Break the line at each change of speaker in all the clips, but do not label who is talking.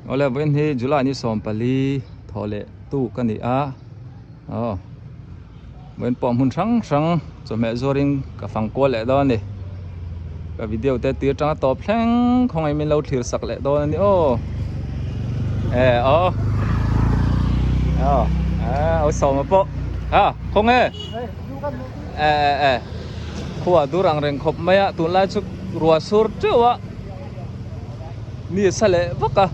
Awle vawiin hi July ni 14 thawh leh tu ka ni a aw vawiin pawh hmun hrang hrang chawhmeh zuarin ka fang kual leh dawn a ni ka video te tir tanga tawp thleng khawngaih min lo thlir sak leh dawn a ni aw e aw aw aw sawma pawh a khawnge e e e khua dur ang reng khawp mai a tunlai chu ruah sur teuh a. Mi a sa leh vak a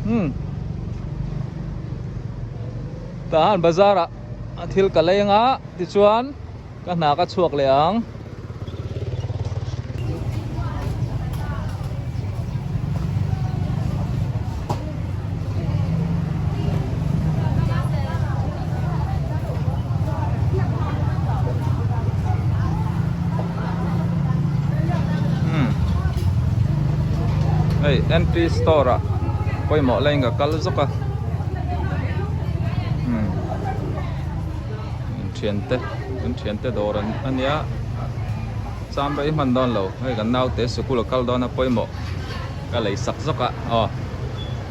umm tah han bazar ah a thil ka lei anga tichuan ka hna ka chhuak leh ang. Hei entry store ah pawimawh laiin ka kal zawk a thiante kan thiante dawr a nia cham rei hman dawn lo hei kan naute sikul a kal dawn a pawimawh ka lei sak zawk a aw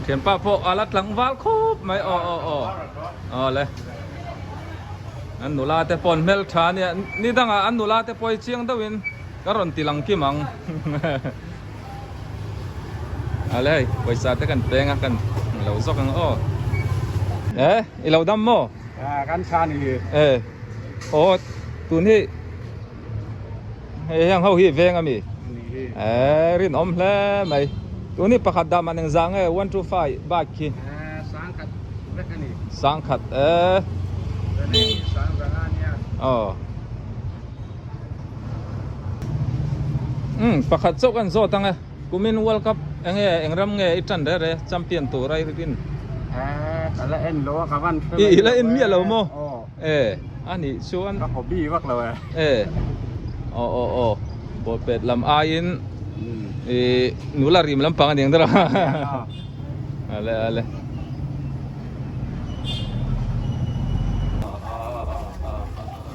thianpa pawh a la tlangval khawp mai aw aw aw aw le. An nula te pawn hmel tha a nia, ni dangah an nula te pawh hi chiang deuhin ka rawn ti lang kim ang. Ale hei, pawisa te kan peng a, kan lo zawk ang aw. E, i lo dam maw?
À, kan tha ni hi.
E, aw, tun hi hei heng ho hi veng a mi?
Ni hi.
E, rinawm hle mai. Tun hi pakhat dah man engzah nge 125 bike khi?
E, sangkhat vek a ni.
Sangkhat e.
Zane sang zanga nia.
Aw. Um, pakhat chauh kan zawt ang e. Kumin World Cup enge eng ram nge i tan re re champion tur a i rin?
Eh, ka la en lo a, ka van hre
I la en miah lo maw? Eh, a nih chuan.
Ka hobby vak lo e.
Eh, aw aw aw, ball pet lam aiin i nula rim lampang a ni ang deuh a. Ale ale.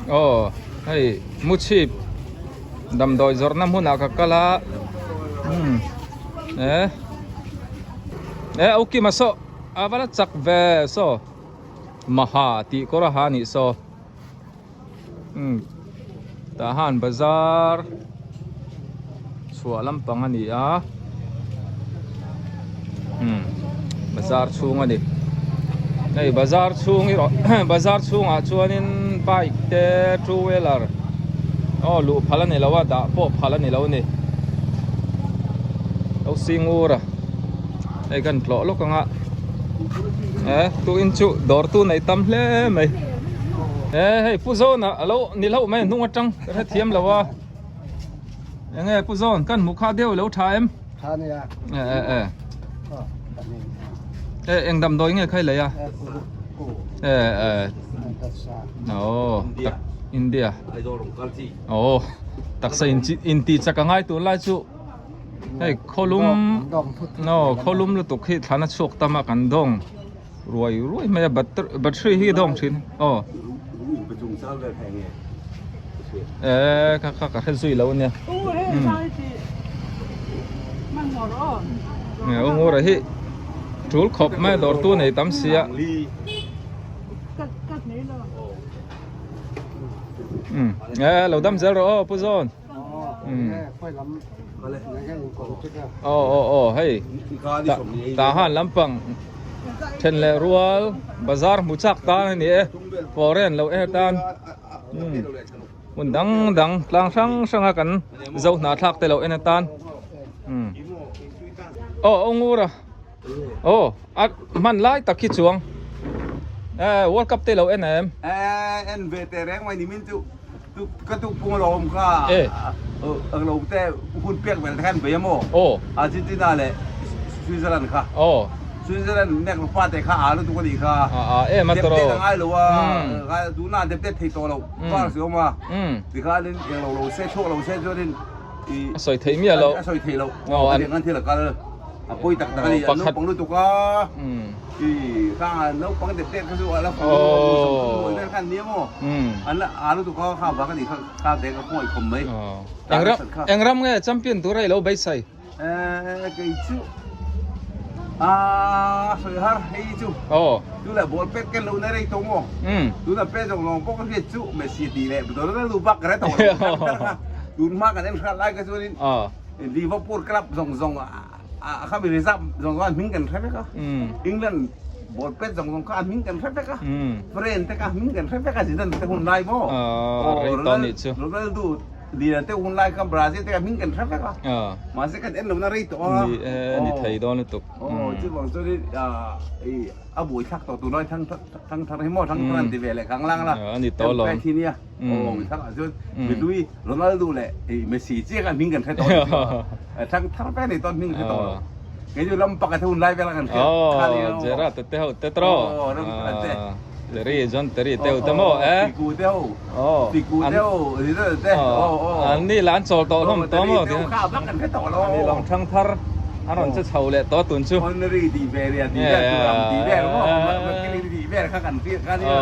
Aw, hei muchhip damdawi zawrhna hmunah ka kal a umm eh eh au kima saw a va la chak ve saw maha tih kawr a ha anih saw umm tah han bazar chhuah lampang a ni a umm bazar chhung a ni hei bazar chhung erawh bazar chhungah chuanin bike te two wheeler aw luh phal a ni lo a dah pawh phal a ni lo a ni lo singur a hei kan tlawh lawk ang a eh tuin chu dawr tu nei tam hle mai eh hei pu zawn ah alo ni hlauh mai hnung atang ka hrethiam lo a. Enge pu zawn kan hmuh kha deuh lo tha em?
Tha nia.
E e e. E eng damdawi nge khai lei a? E e. Oh, tak India. Oh, taksa in in ti chak angai tur lai chu. Hei kholum no kholum lutuk hi thlana chhuak tama kan dawng ruai ruai mai a battery hi dawng thin. Oh. Eh, kha kha ka hre zui lo ania. Nge u ngura hi tul khawp mai dawr tu nei tam sia. Um, eh lo dam zel rawh aw pu zawn. Um. Aw aw aw hei ta han lampang then leh rual bazar hmu chak tan a ni e foreign lo e tan. Hmun dang dang tlang hrang hrang a kan zo hna thlak te lo en atan aw aw ngur a aw a hman lai tak hi chuang eh world cup te lo en em
en ve te reng mai ni min chu ka tu pung lo awm kha lo te hun pek vel te khan bei emaw
aw
Argentina leh Switzerland kha
aw
Switzerland nek pa te kha a lutuk a nih kha.
A a em a tawrh.
Depte ka ngai lo a, tuna depte thei tawh lo par si awm a. Tikhanin eng lo lo se chhuak lo se chuanin i
a sawi theih miah lo.
A sawi theih lo. Aw an thil a kal a pawi tak tak a ni. An naupang lutuk a. I khang naupang depte kha chu a la fu vel khan nia maw. An la a lutuk a kha vang a nih kha kha te ka khawngaih khawm mai.
Eng ram nge champion tur a i lo beisai?
Eh kei chu A sawi har hei chu.
Aw.
Tuna ball pet ken lo na rei tawh maw? Tuna pet zawng zawng pawh ka hriat chu Messi tih leh Ronaldo bak ka hre tawh lo thar thar kha. Tun hma kan en hrat lai kha chuanin Liverpool club zawng zawng a kha mi reserve zawng zawng an hming kan hre vek a. England ball pet zawng zawng kha an hming kan hre vek a. France te kha hming kan hre vek a Zidane te hun lai maw? Ronaldo Lian te hun lai kha Brazil te kha hming kan hre vek a. Mahse kan en lohna rei tawh a.
Ni e, ni thei dawn lutuk.
Aw, chuvang chuan i a buai thlak tawh tunlai thang thang thar hi maw thang thar an ti ve leh khang lang la.
A ni tawh lo.
Mbappe khi nia. Aw, mi thar ah chuan Midui Ronaldo leh i Messi chiah kha hming kan hre tawh lo chu a. Thang thar ve nei tawn hming hre tawh lo. Kei chu lam pakhat hun lai vel a kan hriat kha ni.
Aw, Gerard te ho te tawh.
Aw, ram pakhat te.
Terry, John Terry te ho te maw e.
Piku te ho. Piku te ho, Rizal te.
An ni la an chawl tawh hlawm tawh maw?
Kha vak an hre tawh lo.
Ani lawng thang thar an rawn che chho leh tawh tun chu.
Henry tih ve ria tih vel Thuram tih vel maw? McKinley tih vel kha kan hriat kha nia.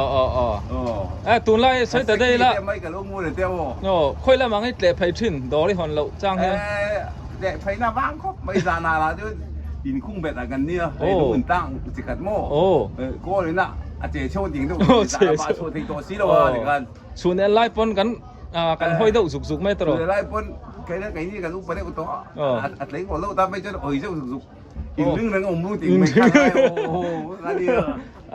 E tunlai sawi ta daih la.
Mai ka lo ngu leh te aw.
Khawi lam ang i tleh phei thin dawr i hawn loh chang hian.
Tleh phei na vang khawp mai zan ah lah chuan inkhung bet ah kan nia hei lung in tang chi khat maw kawl in ah a che chho ding deuh zan ah bah chhuah thei tawh si lo a tikhan
chhun en lai pawn kan kan hawi deuh zuk zuk mai tawh
chhun en lai pawn kei na kei ni kan upa deuh tawh a a tlei ngawt lo ta mai chuan hawi zeuh zuk zuk inring reng a awm ru ting mai kha lai aw a nia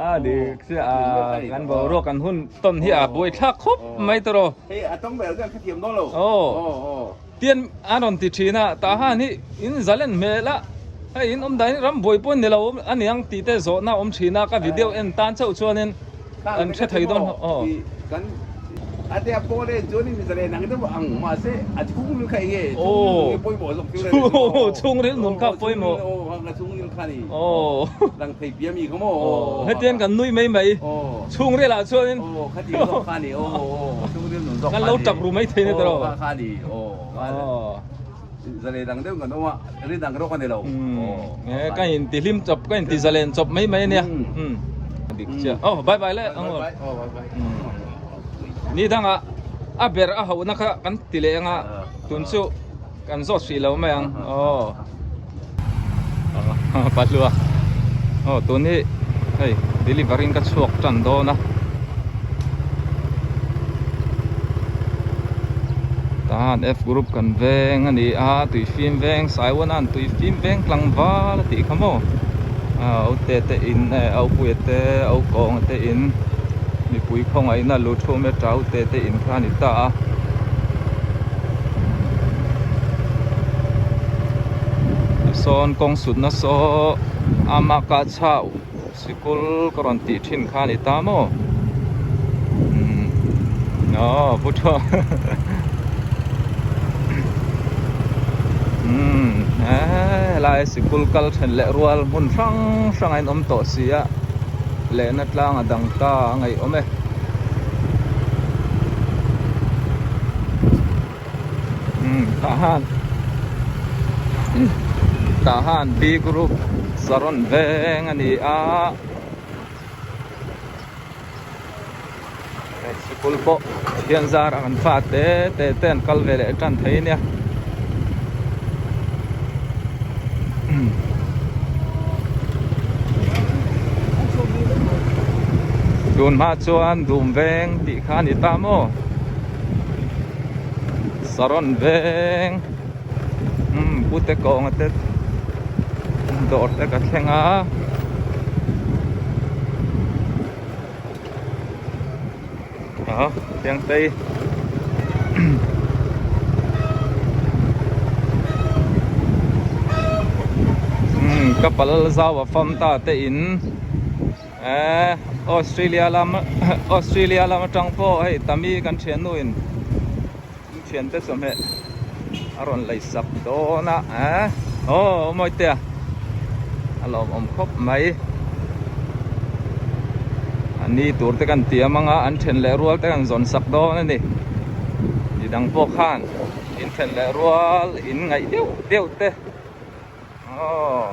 a dik chiah a kan boruak kan hun tawn hi a buai thlak khawp mai tawh
hei a tawng vel chuan khathiam dawn lo
Tian a rawn ti thin a, tah han hi in zalen hmel a, hei in awm dahin ram buai pawn ni lo a niang tih te zawhna a awm thin a, ka video en tan chauh chuanin an hre thei dawn hlawh aw.
A te a pawl en chuan in zalen ang deuh ang mahse a chhungril kha enge chhungril nge pawimawh zawk chu
aw chhungril nun kha pawimawh
aw chhungril kha ni aw lang thei pia mi kha maw
hetiang kan nui mai mai chhungril ah chuanin
aw khati zawk kha ni aw chhungril nun zawk
kan lo tap ru mai thei na tawh
aw kha ni aw zalen dang deuh kan awm a ri dang rawk a ni lo
e ka in ti hlim chawp ka in ti zalen chawp mai mai ania dik chiah aw bye bye le ang
aw bye bye
ni danga a ber a ho na kha kan ti leh anga tun chu kan zawt hrih lo mai ang aw Pahlua aw tun hi hei delivery in ka chhuak tan dawn a tahan F group kan veng a ni a tui fim veng Saiwan an tui fim veng tlangval a tih kha maw a ute te in eh a upuia te a ukawnga te in mipui khawngaihna lu thum e tau te te in kha a ni ta a. Sawn kawng sutna saw ama ka chau sikul ka rawn tih thin kha a ni ta maw umm aw pu tha umm helai sikul kal then leh rual hmun hrang hrang a inawm tawh si a lehna tlang a dang ta a ngaihawm e. Tahan Tahan B group Saron veng a ni a sikul pawh thian zar ang an fa te te te an kal ve leh tan thei ania tun hma chuan dum veng tih kha a ni ta maw. Saron veng umm pute kawnga te dawr te ka thleng a ah Khiangtei umm ka pal zau a fam ta te in. Eee Australia lam Australia lam atang pawh hei Tami kan thiannu in thiante chawhmeh a rawn lei sak dawn a eee aw Mawitea a lawmawm khawp mai a ni tur te kan tiam anga an then leh rual te kan zawn sak dawn a ni midang pawh khan in then leh rual in ngaih deuh deuh te aw.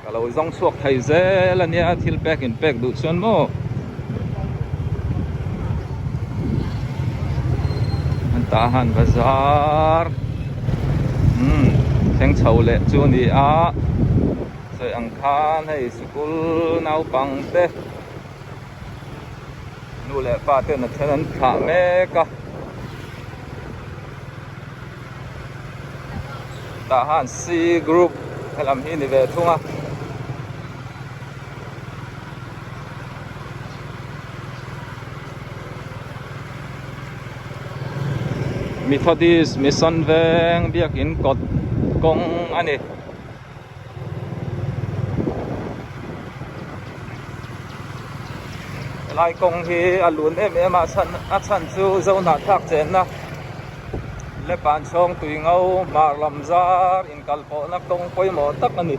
Ka lo zawng chhuak thei zel a nia thil pek in pek duh chuan maw an tah han bazar umm thleng chho leh chu a ni a. Sawi ang khan hei sikul naupang te nu leh pa ten a then an thlah mek a tah han C group helam hi ni ve thung a. Methodist Mission Veng biakin kawt kawng a ni. Helai kawng hi a lun em em a a chhan chu Zohnahthlak chenna Lepan chhawng tui ngo hmar lam zar inkalpawhna kawng pawimawh tak a ni.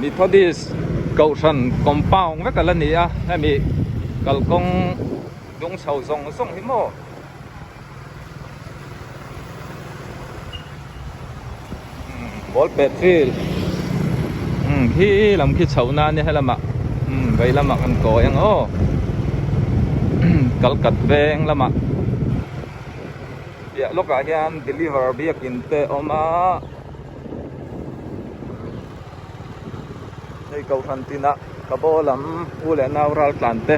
Methodist kohhran compound vek a la ni a hemi kalkawng dung chho zawng zawng hi maw. Ball pet field khi lam khi chhoh na ania helamah vei lamah kan kawi ang aw kalkat veng lamah piah lawkah hian deliver biakin te a awm a hei kohhran tinah ka baw lam u leh nau ral tlan te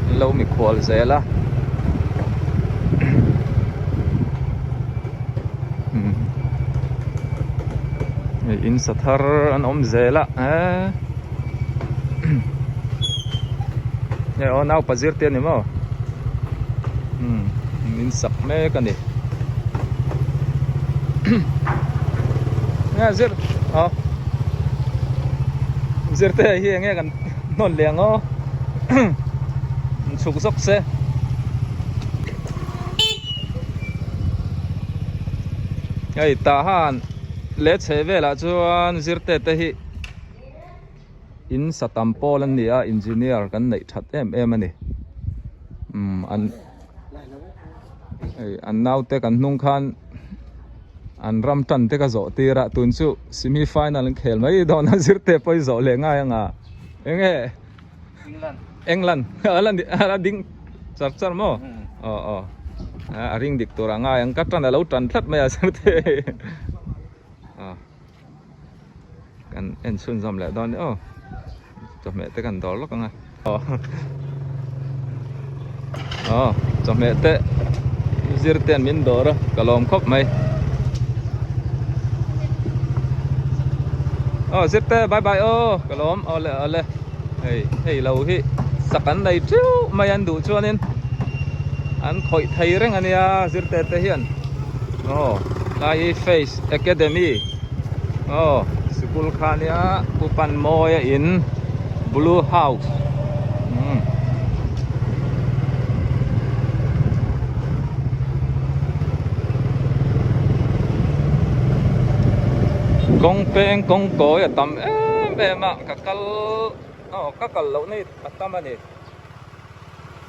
an lo mikhual zel a hei in sa thar an awm zel a eee hei aw naupa zir te a ni maw umm in sak mek a ni nge zir aw zir te hi enge kan hnawn leh ang aw chhuk zawk se hei tah han leh chheh velah chuan zirte te hi in sa tam pawl an ni a engineer kan neih that em em a ni umm an hei an naute kan hnung khan an ram tan te ka zawh tir a tun chu semi final an khel mai dawn a zirte pawh i zawh leh ngai anga enge
England
England a la ding char char maw aw aw a ring dik tur a ngai ang ka tan a lo tan tlat mai a zirte aw kan en chhunzawm leh dawn aw chawhmeh te kan dawr lawk ang a aw aw chawhmeh te zir ten min dawr a ka lawm khawp mai aw zir te bye bye aw ka lawm awle awle hei hei lo hi sak an nei teuh mai an duh chuanin an khawih thei reng ania zir te te hian aw lai hi face academy aw sikul kha ania pu Panmawia in blue house umm kawng peng kawng kawi a tam em em a ka kal aw ka kal loh na hi a tam a ni.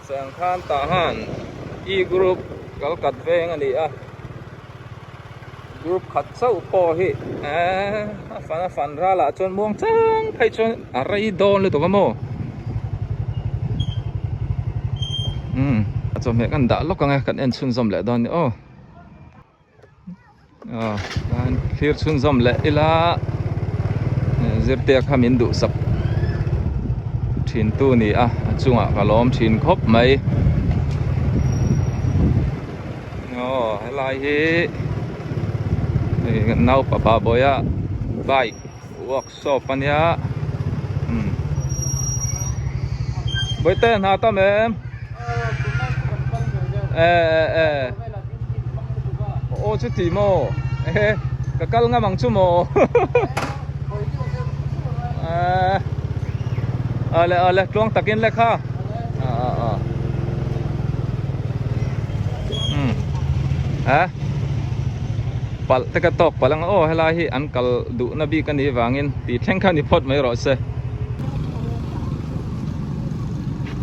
Chang khan tah han E group kal kat veng a ni a group khat chauh pawh hi eee a fan a fan ral ah chuan muang chang phei chuan a rei dawn lutuk a maw umm a chawhmeh kan dah lawk ang e kan en chhunzawm leh dawn a ni aw. Aw an thlir chhunzawm leh ila zirtir kha min duhsak thin tu ni a a chungah ka lawm thin khawp mai aw helai hi hei kan naupa Babuaia bike workshop ania umm Bawihte hna tam em e e e. Aw chuti maw ehe ka kal ngam ang chu maw eh ale ale tluang takin le kha a a a um eh palh te ka tawk palh ang aw helai hi an kal duhna bik a nih vangin tih thleng kha ni phawt mai rawh se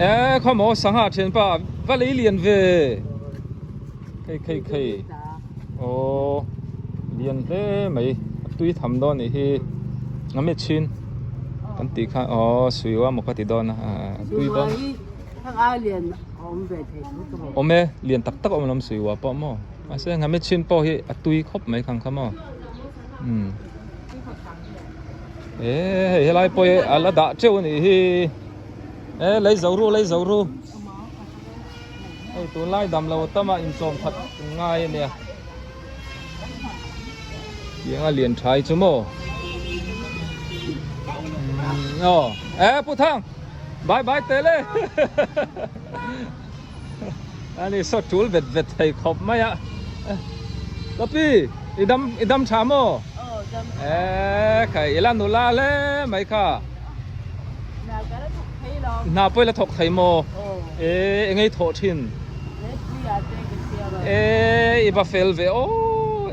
eh khawmaw sangha thianpa va lei lian ve. Khei khei khei aw lian hle mai a tui tham dawn nih hi a mi chhin kan tih khan aw suiwa maw ka ti dawn a a tui dawn awm e lian tak tak a awm lo suiwa pawh maw. Mahse nghami chhin pawh hi a tui khawp mai khang kha maw umm e hei helai pawh hi a la dah teuh a nih hi e lei zo ru lei zo ru hei tunlai dam lo tama inchawm khat ngai a nia tiang a lian tha hi chu maw umm aw e pu thang bye bye tel e. Ani saw tul vet vet thei khawp mai a. Ka pi, i dam i dam tha maw?
Aw dam tha.
E khai i la nula hle mai kha.
Hna ka la thawk thei lo.
Hna pawh i la thawk thei maw?
Aw.
E engei thawh thin?
He tui ah te ka siam a.
E i va fel ve aw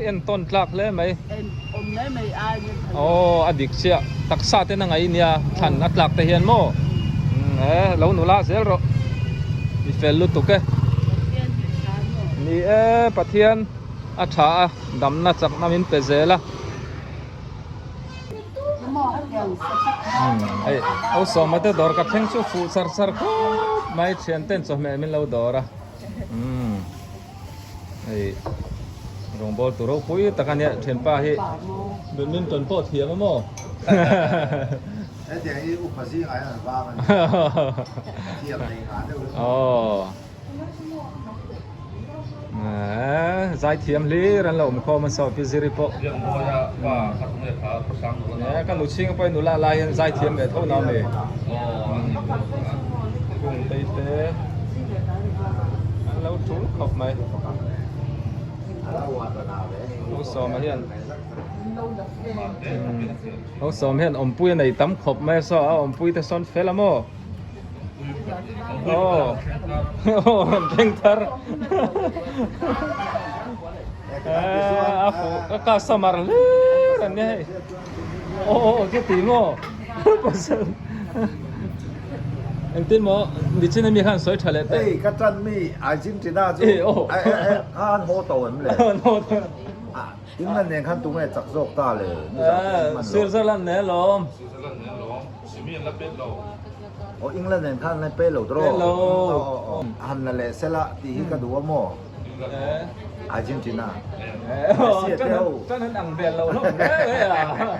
entawn tlak hle mai.
En awm hle mai a nia tha.
Aw a dik chiah taksa ten a ngaih nia thlan a tlak te hian maw? E lo nula zel rawh mi fel lutuk e.
Pathian hi tha maw?
Ni e Pathian a tha a damna chakna min pe zel a. Hei au sawma te dawr ka thleng chu fuh char char khawp mai thian ten chawhmeh min lo dawr a hei rawngbawl tu ropui tak a nia thianpa hi badminton pawh thiam a maw.
Hetiang hi upa zingah hian an vang a ni. Thiam nei ngah deuh hi.
Aw. Eh, zai thiam hlir an lo awm khawm a saw pi ziri pawh. Eh, ka nu chhing pawh nula lai hian zai thiam ve tho na mi. Kung tei te an lo tul khawp mai. Ho sawma hian Ho sawm hian awmpui a nei tam khawp mai a saw a awmpui te sawn fel a maw. Aw rawn thleng thar a fuh ka customer hlir an nia hei aw chu ti maw pasal engtin maw nichin ami khan sawi tha leh teh
hei ka tan mi Argentina chu khan haw tawh em le England nen khan tunge chak zawk ta le
Switzerland nen alawm
Aw England nen khan an pe lo tawh
Pe lo.
Han la leh sela tih hi ka duh a maw? Argentina.
Messi te ho. Tan han ang vel lo hlawm hle mai a.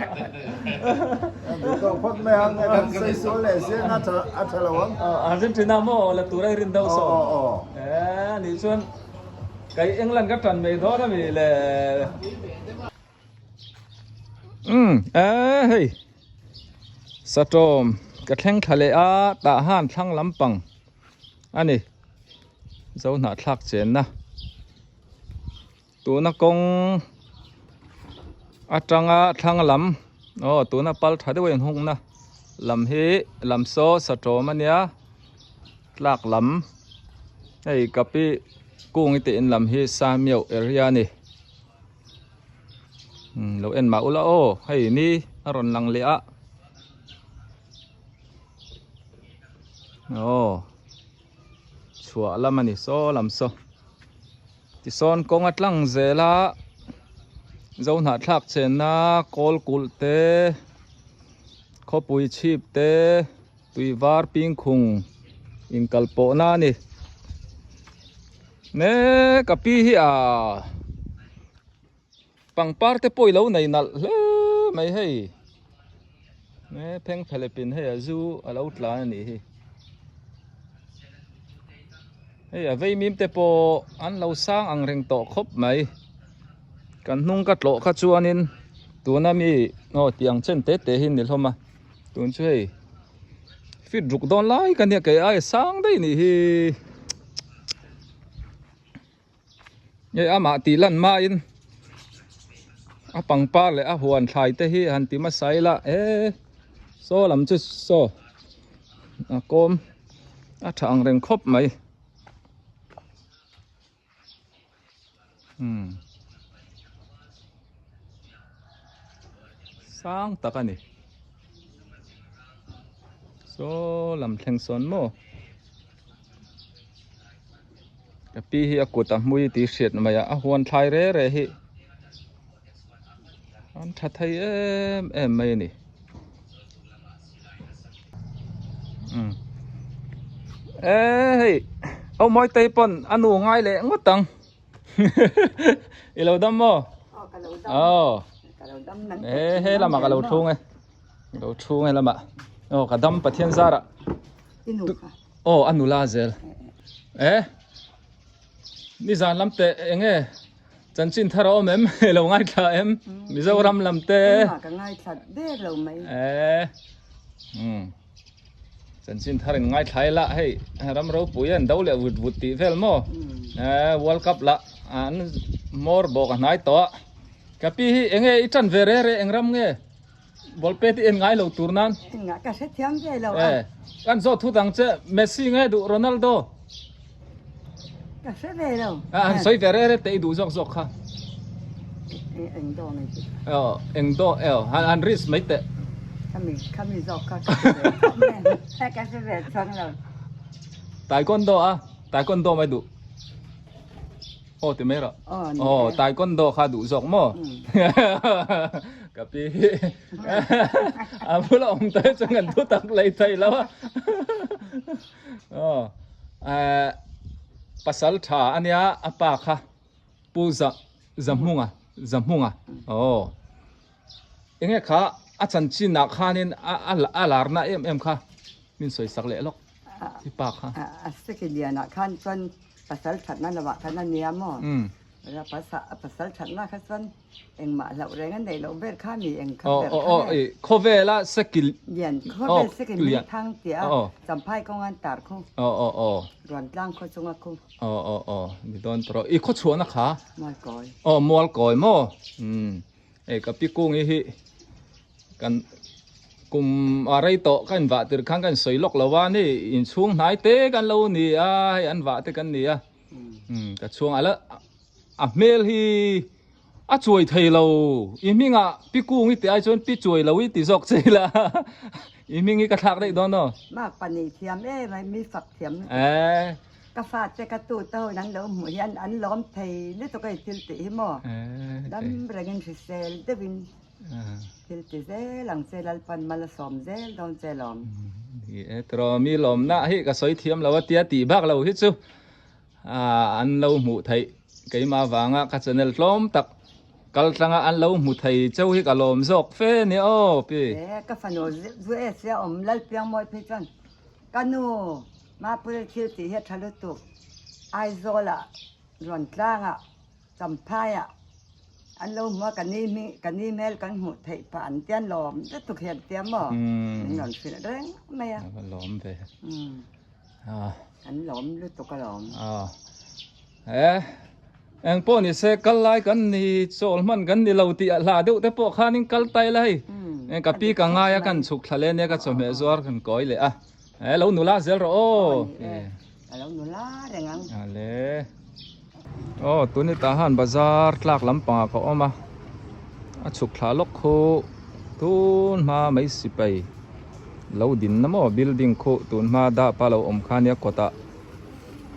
Duh tawk phawt mai ang kan sawi sual leh siang a tha a tha lo ang.
Argentina maw la tur a i rin deuh saw. Eh nih chuan kei England ka tan mai dawn ami le. Umm eh hei satawm ka thleng thla leh a tah han thlang lampang a ni zo hnahthlak chenna tuna kawng atanga thlang lam aw tuna pal tha deuh a inhungna lam hi lam saw satawm a nia tlak lam hei kapi kung i tih in lam hi samiau area a ni. Lo en mah ula aw hei ni a rawn lang leh a aw chhuah lam a ni saw lam saw tisawn kawng a tlang zel a zo hnahthlak chenna kawl kulh te khawpui chhip te tui var pingkhung inkal pawhna a ni. Ne ka pi hi a pangpar te pawh i lo nei nalh hle mai hei ne pheng phelepin hei a zu a lo tlan a nih hi hei a vei mim te pawh an lo sang ang reng tawh khawp mai kan hnung ka tlawh kha chuanin tuna mi aw tiang chen te te hi ni hlawm a tun chu hei fit ruk dawn lai ka nia kei ai sang daih nih hi. Nge amah tih lan hmain a pangpar leh a huan thlai te hi han ti hmasa ila e saw lam chu saw a kawm a tha ang reng khawp mai umm sang tak a ni saw lam thleng sawn maw. Ka pi hi a kut a hmui tih hriat mai a a huan thlai re re hi an tha thei em em mai a ni umm e hei aw mawi tei pawn a nu ngai leh ngawt ang. I lo dam maw? Aw. E he lamah ka lo thung e. Lo thung he lamah. Aw ka dam Pathian zarah. Aw a nula zel. E nizan lam te enge chanchin thar a awm em? I lo ngaithla em? Mizoram lam te.
Ka ngaithla der lo mai.
E um Chanchin thar in ngaithla ila hei ram ropui an do leh vut vut tih vel maw eh world cup lah an hmawr bawk a hnai tawh a ka pi hi enge i tan ve re re eng ram nge ball pet i en ngai lo tur nan
Engah ka hrethiam ve lo a
eh kan zawt thut ang che Messi nge duh Ronaldo
Ka hre ve lo
a han sawi ve re re teh i duh zawk zawk kha
Eng do mai tih
Aw eng do aw han risk mai teh
Khami khami zawk kha ka hre ve khawp mai ka hre ve chuang lo
Taekwondo a taekwondo mai duh Aw ti mai rawh Aw taekwondo kha duh zawk maw Ka pi hi a bula awm te chuan kan thu tak lei thei lo a Aw eh pasal tha ania a pa kha Pu Za Zahmunga Zahmunga aw enge kha a chanchin ah khanin a a a larna em em kha min sawi sak leh lawk i pa kha.
A sekilian ah khan chuan pasal thatna lamah khan a nia maw? A pasal thatna kha chuan Engmah hlauh reng a neih loh ber kha mi eng kha ber kha
nge? Khawvela sekil
Lian khawvel sekil mi thang tia Champhai kawng an tar khu Ruantlang khaw chunga khu.
Aw aw aw ni dawn tawh rawh. I khaw chhuahna kha?
Mualkawi.
Aw Mualkawi maw? Hei ka pi kungi hi kan kum a rei tawh ka invah tir khan ka insawi lawk lo a ni inchhung hnai te kan lo ni a hei an vah te kan ni a ka chhuang a la A hmel hi a chuai thei lo. I hmingah pi kung i tih ai chuan pi chuai lo i ti zawk che ila. I hming hi ka thlak daih dawn aw.
Mak pahnih thiam em ai mi fak thiam lutuk.
Eh.
Ka fate ka tu te ho in an lo hmuh hian an lawm thei lutuk a i thil tih hi maw. Dam rengin hrisel deuhin thil ti zel ang che Lalpan mal a sawm zel dawn che lawm.
Ni e tiraw mi lawmna hi ka sawi thiam lo a tia tih bak lo hi chu. An lo hmuh theih keimah vanga ka channel tlawm tak kal tlanga an lo hmu thei cheu hi ka lawm zawk fe ni aw pi.
E ka fanu zu e sia awm lal piang mawi phei chuan ka nu Mapui thil tih hi a tha lutuk Aizawl ah Ruantlang ah Champhai ah an lo hmu a ka ni hming ka ni hmel kan hmuh theih pah an tia lawm lutuk hi an tia maw min rawn hrilh reng mai a.
A va lawm ve.
An lawm lutuk alawm.
Eh, eng pawh ni se kal lai kan ni chawl hman kan ni lo tih a hla deuh te pawh khanin kal tai la hei. Eng ka pi ka ngai a kan chhuk thla le nia ka chawhmeh zuar kan kawi leh a. Eh, lo nula zel rawh aw.
A lo nula reng ang.
Ale. Aw, tuni tah han bazar tlak lampangah ka awm a. A chhuk thla lawk khu tun hma mai sipai. Lo din na maw building khu tun hma dah pa lo awm kha nia kawtah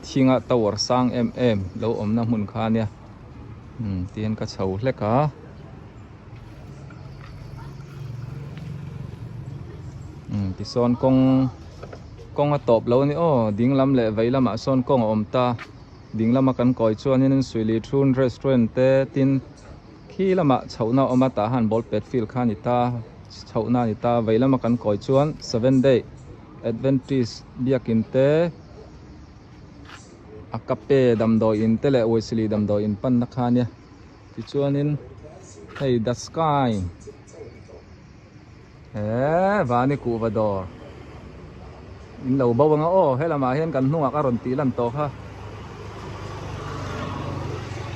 thinga tower sang em em lo awm na hmun kha nia umm tihian ka chho hlek a umm tisawn kawng kawng a tawp lo a ni aw ding lam leh vei lamah sawn kawng a awm ta ding lama kan kawi chuanin Suili Thun restaurant te tin khi lamah chhohna a awm a tah han ball pet field kha a ni ta. Chhohna a ni ta, vei lama kan kawi chuan Seven Day Adventist biakin te, Akape damdawi in te leh Wesley damdawi in panna kha a nia. Tichuanin hei The Sky he Vani kuhva dawr in lo bo anga aw helamah hian kan hnungah ka rawn tih lan tawh kha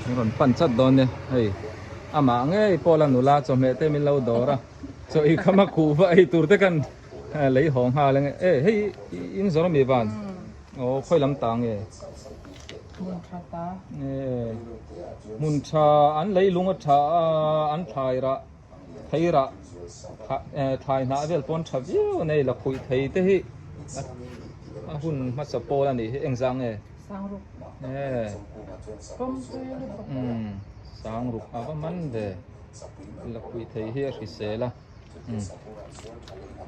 min rawn pan chat dawn nia hei. Amah ngei pawh la nula chawhmeh te min lo dawr a, chaw ei kham a khuh va ei tur te kan lei haw nghal ange. E hei in zawr ami van? Aw khawi lam ta nge?
Hmun tha ta.
E hmun tha an lei lung a tha a, an thlai rah thei rah thlai hnah vel pawn tha viau a nei la khuih thei te hi a hun hmasa pawl a nih hi engzah nge?
Sangruk.
E.
Pawmpui lutuk.
Umm sangruk a va man ve. Lakhuih thei hi a hrisel a. Umm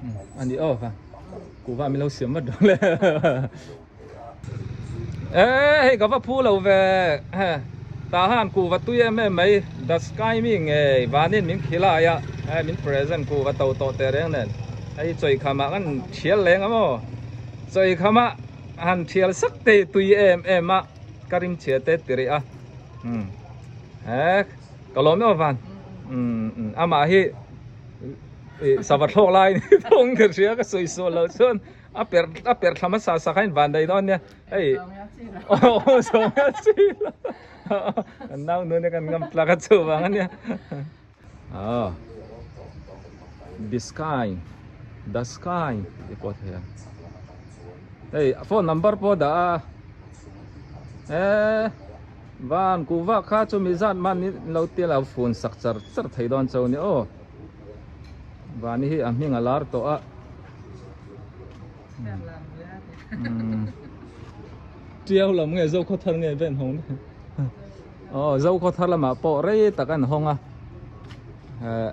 umm a ni aw va. Kuhva min lo siam vat dawn le. E hei ka va phu lo ve. Tah han kuhva tui em em mai The Sky mi ngei vanin min khilai a hei min present kuhva to tawh teh reng nen hei chawikham ah kan thial leng a maw chawikham ah han thial sak te hi tui em em a ka rim chhia te ti rih a umm he ka lawm em avan umm amah hi ih sava thlawk lai ni thawng ka hria ka sawi sual loh chuan a per a per thla hmasa sak a invan daih dawn nia hei aw sawmia chi lo kan nau nun hi kan ngam tlak a chuvang ania aw the sky the sky tih pawh a thei a hei phone number pawh a dah a e van kuhva kha chu mi zat man in lo tia lo fun sak char char thei dawn cho ni aw vani hi a hming a lar tawh a. Tiau lam nge Zokhawthar nge ven hawng aw Zokhawthar lamah pawh rei tak an hawng a eh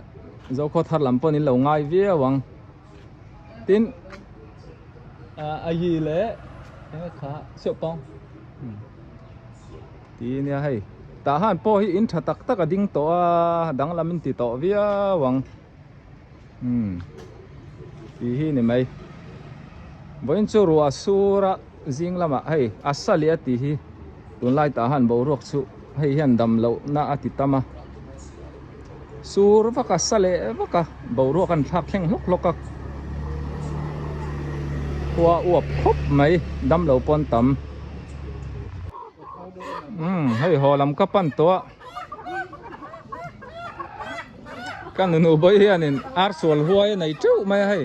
Zokhawthar lam pawh in lo ngai viau ang tin a yi leh eng kha siau pawng ti nia hei tah han pawh hi in tha tak tak a ding tawh a danglam in ti tawh viau ang. Umm tih hi ni mai vawiin chu ruah sur a zing lamah hei a sa leh a tih hi tunlai tah han boruak chu hei hian dam loh na a ti tam a sur vak a sa leh vak a boruak an thlak thleng hlawk hlawk a khua uap khawp mai dam lo pawn tam umm hei haw lam ka pan tawh a. Ka nunu bawi hianin ar sual huai a nei teuh mai a hei.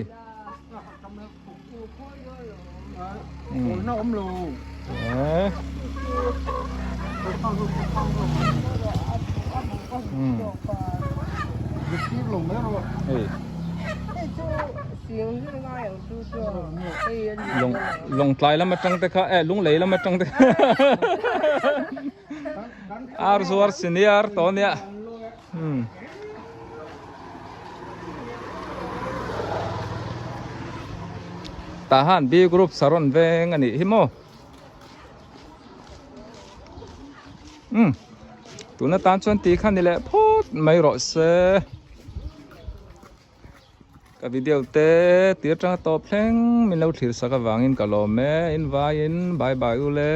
Lawngtlai lam atang te kha eh Lunglei lam atang te kha Ar zuar senior tawh ania. Hmm. Tah han B group saron veng a nih hi maw. Hmm. Tuna tan chuan ti kha ni leh phawt mai rawh se. Ka video te tir tanga tawp thleng min lo thlir sak avangin ka lawm e. In vaiin bye bye u le.